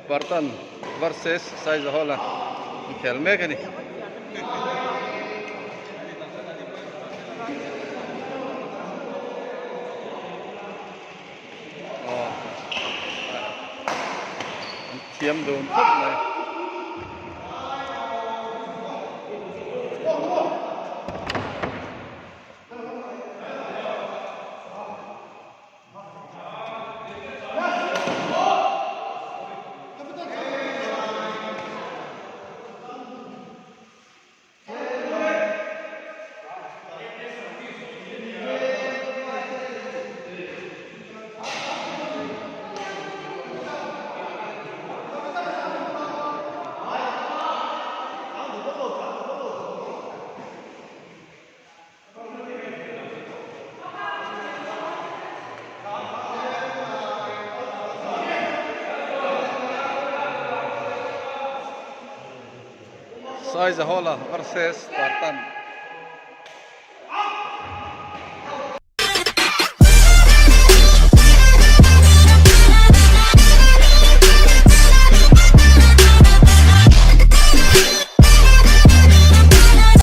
Spartan versus Saizahawla inkhel mek a ni. Aw an thiam dun khawp mai. Saizahawla versus Spartan.